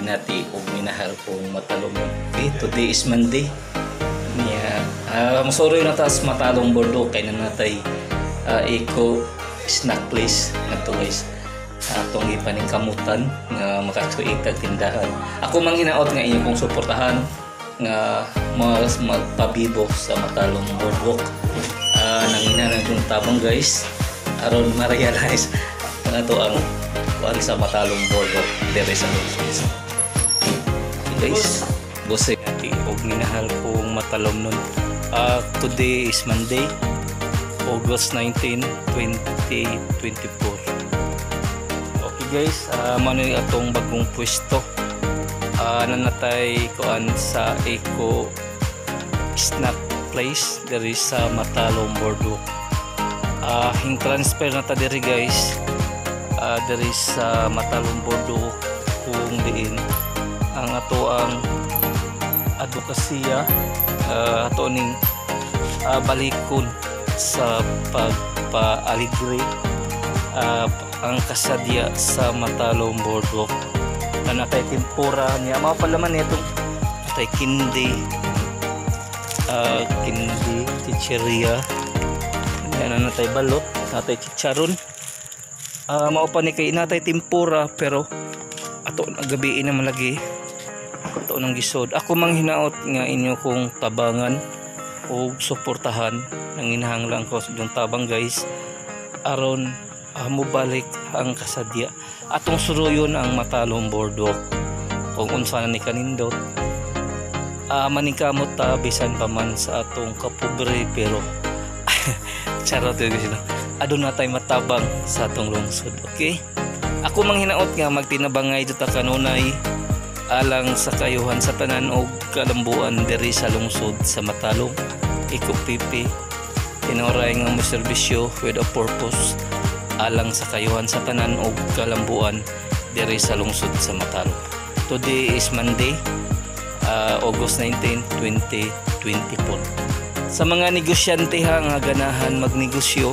Ginati og minahal kong matalom. Okay, today is Monday. Niya, sorry na tas Matalom Boardwalk kay nanatay eco snack place ngadto, guys. Atong ipaningkamutan nga maka-create og tindahan. Ako mang hinaot nga inyo kong suportahan nga mas magpabibo sa Matalom Boardwalk. Nangina na yung tabang, guys, aron ma-realize ang ato ang kuan sa Matalom Boardwalk diri sa lungsod. Okay, guys, boss ati og minahal kong matalom nun. Today is Monday, August 19, 2024. Okay guys, mao ni atong bagong pwesto. Nanatay kuan sa Eco Snack Place diri sa Matalom Boardwalk. Hing transfer na ta diri, guys. Diri sa Matalom Boardwalk kung diin ang ato ang advokasya, ato ning balikon sa pagpaaligre ang kasadya sa Matalom Boardwalk na natay tempura niya, mao pa laman nitong natay candy, candy, chicheria niya, na natay balot, natay chicharon, mao pa ni kay natay tempura, pero ato na gabi naman lagi ato nang gisod. Ako mang hinaot nga inyo kong tabangan o suportahan. Nanginahanglan ko sa inyong tabang, guys, aron mobalik ang kasadya. Atong suruyon ang Matalom Boardwalk kung unsa na ni kanindot. Maningkamot ta bisan pa man sa atong kapobre, pero charot yun, guys, no? Aduna tay matabang sa atong lungsod, okay? Ako mang hinaot nga magtinabangay ta kanunay alang sa kayuhan sa tanan og kalambuan diri sa lungsod sa Matalom. Eco PP, tinuray nga mo serbisyo with a purpose alang sa kayuhan sa tanan og kalambuan diri sa lungsod sa Matalom. Today is Monday, August 19, 2024. Sa mga negosyante ha nga ganahan magnegosyo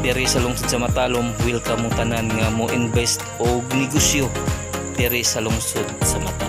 diri sa lungsod sa Matalom, welcome mo tanan nga mo invest og negosyo diri sa lungsod sa Matalom.